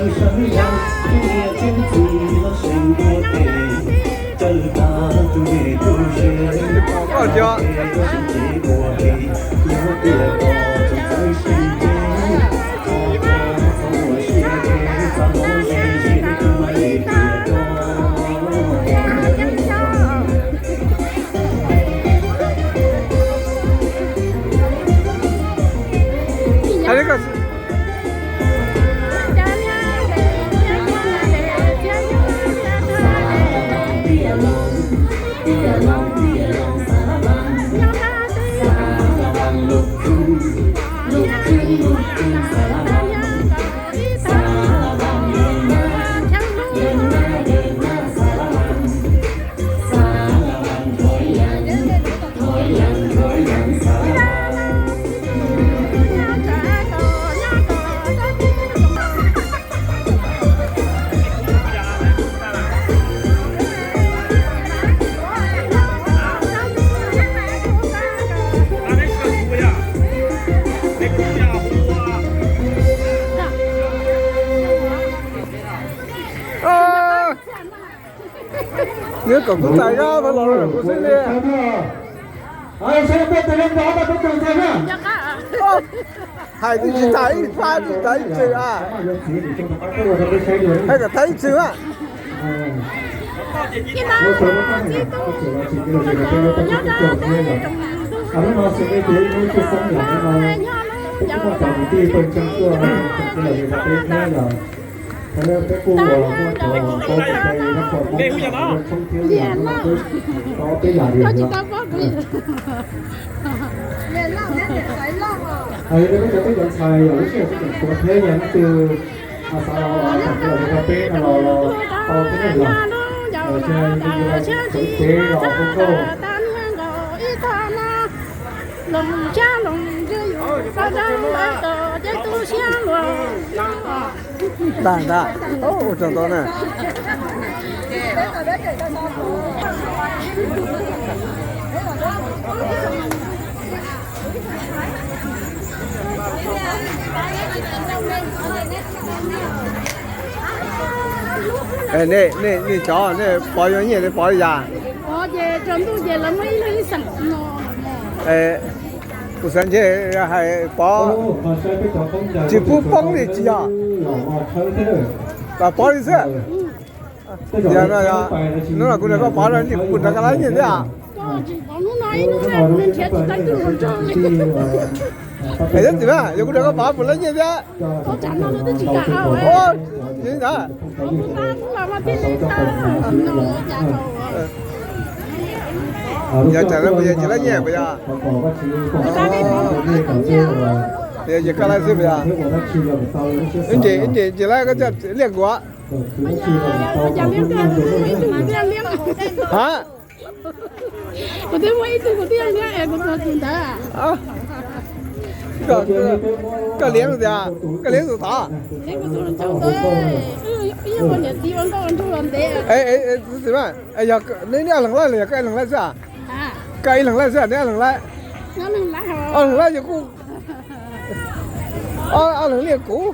Koj tias Nws kom kuv txais zog los kuv xwb li. Hais twb tsis txais ib fab, tsis txais ib txwm a. Hais kom txais ib txwm a. Peb kuj muaj cov tub cai nyob qhov Hmoob thiab no, peb tau peb yam li. Yog li peb cov tub cov ntxhais yog lub sij hawm tseem tshuav thiab yog leej twg xav los tham los rau peb no los tau thiab na yom. Los tsev los hu nkauj. Ntag ntag, ua tsaug ntau na. Nej, nej cov nej pov yuav nyiaj li pov li yam? Kuv xav ntshe hais pov tsis pub poob li tsis yog? Pov li xwb. Yog no, hnub no kuv nrog koj pov no kuv nrog koj laib nyiaj thiab. Es tab sis mas yog kuv nrog koj pov puas laib nyiaj thiab? Ntawd yog tsam no puas yog tsis laib nyiaj puas yog? Yog ces koj laib xwb puas yog? Ib ntsis, ib ntsis tsis laib koj coj liaj kuv. Ha? Koj liab tias, koj liab tus tod. Tus txiv mas, yog neb ib leeg laib los yog koj ib leeg laib xwb? Koj ib leeg laib xwb, neb ib leeg laib? Ob leeg laib yog kuj, ob leeg liaj kuv.